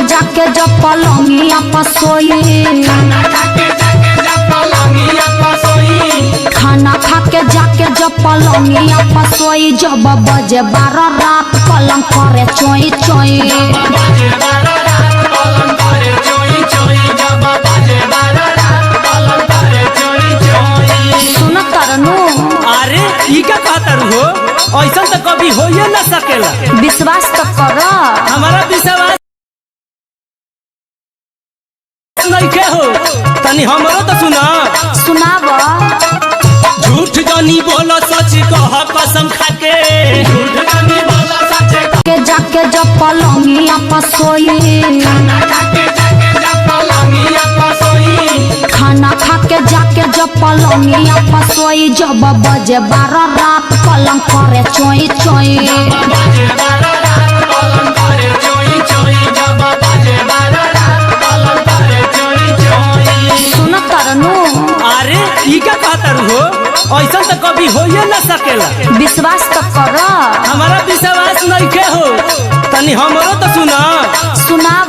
जाके जब पलंगिया पर सोई। खाना खा के जाके जब पलंगिया पर सोई, जब बजे 12 रात पलंग करे चोई चोई। सुन तरनू। अरे ई का कहतारू हो? ऐसन तो कभी होइए ना सकेला। विश्वास तो कर। हमारा विश्वास नइखे हो, तनी हमरो तो सुना। सुनाव। झूठ जनी बोलो, सच कह कसम खाके। के जाके जब पलंगिया पर सोई, खाना खा के जाके जब पलंगिया पर सोई, जब बजे 12 रात पलंग करे चोई चोई। सुन तरनू। अरे ई का कहतारू हो? ऐसन तो कभी होइए ना सकेला। विश्वास तो कर। हमारा विश्वास नइखे हो, तनी हमरो तो सुना। सुनाव।